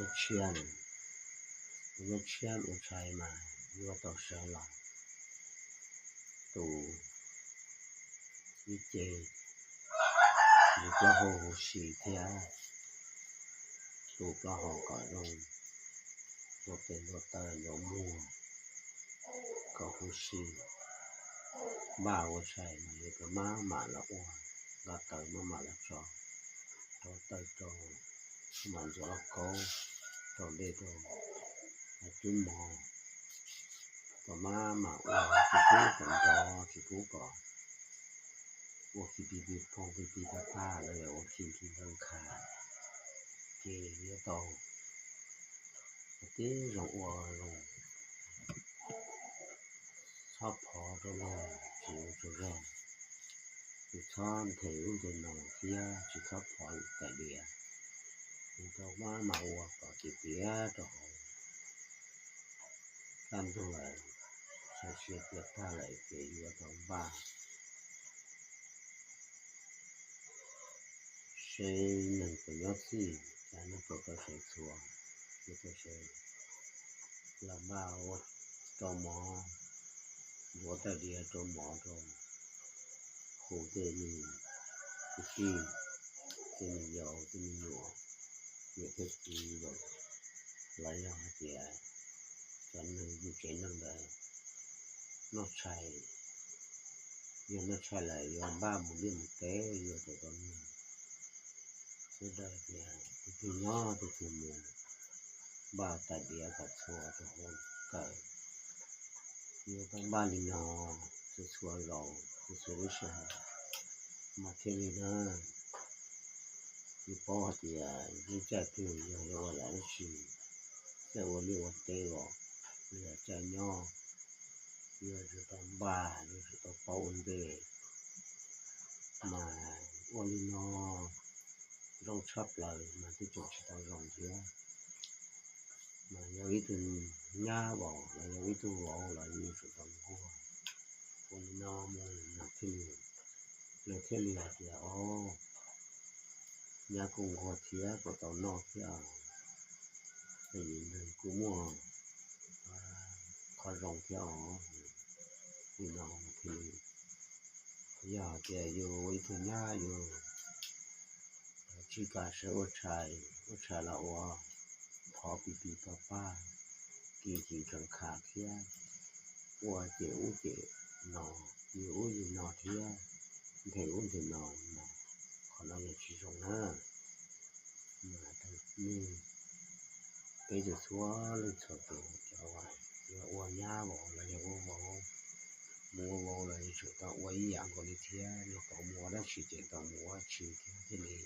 Tshiab, tus nyuaj tshiab ua tshais mas yuav tau sawv los tus ib ce ntsis plaub hau huv si thiab, tus plaub hau kom zoo, ntxuav tes ntxuav taw ntxuav muag kom huv si. Npaj ua tshais mas yuav tau maj mam los ua, nqa taws maj mam los tso, rau taws rau, maj mam ntxuav lauj kaub, rau dej rau cub mov, kom maj mam ua, tsis pub kom nrov, tsis pub kom ua kis pis pis pog pis pis pag pag los yog ua khi khi nrov nkhav, ces yuav tau tib zoo ua zoo. Txhob phov rau luag tsis ua tsaug zog, tsis txhob nthe ub nthe no thiab tsis txhob phov tais diav. Nws tau maj mam ua kom tiav tiav rau hauv. Kaj ntug lawm, sawv siav tiav tag lawm ces yuav tau npaj seb neeg puas nyob txhij, cas neeg puas tau sawv txhua, yuav tau sawv los npaj ua rau mov, ntxuav tais diav rau mov rau hu tej me kwv tij, tej me yau tej me nyuam, niam thiab txiv los, los yog hais tias cov neeg yus tsev neeg ntawd noj tshais, yog noj tshais lawm yuav npaj mus liaj mus teb yuav tau tau noj. Sawv daws tias tus twg nyob tus twg mus, npaj tais diav kom txhua rau hauv kawm. Yuav tau npaj li no txhua txhua zaus txhua txhua lub sij hawm mas thiaj li na. Yus paub hais tias lub caij twg yog yuav ua yam dab tsi, caij ua liaj ua teb los, los yog caij nyob, yuav tsum tau npaj, yuav tsum tau paub ua ntej. Mas ua li no zoo tshaj plaws mas twb tseem tsis tau zoo thiab. Mas yog ib tug nyab vauv los yog ib tug vauv los yuav tsum tau nquag. Ua li no mus mas thiaj li, lawv thiaj li hais tias, o, nyab kuj nquag thiab kuj tau noj thiab. Yus neeg kuj muaj qhov zoo thiab os. Li no thiaj li, yog hais tias yus ua ib tug nyab yus tsis kam sawv ua tshais, ua tshais los ua phov pis pis pag pag, kis kis nkhav nkhav thiab, ua cem ub cem no, yws ub yws no thiab, nthe ub nthe no, qhov no yog tsis zoo na. Mas nej peb tug txhua leej txhua tus cov uas yog ua nyab vauv los yog ua vauv, mus ua vauv los yuav tsum tau ua ib yam nkaus li thiab, yog kom mus ua dab tsi ces tau mus ua dab tsi thiab thiaj li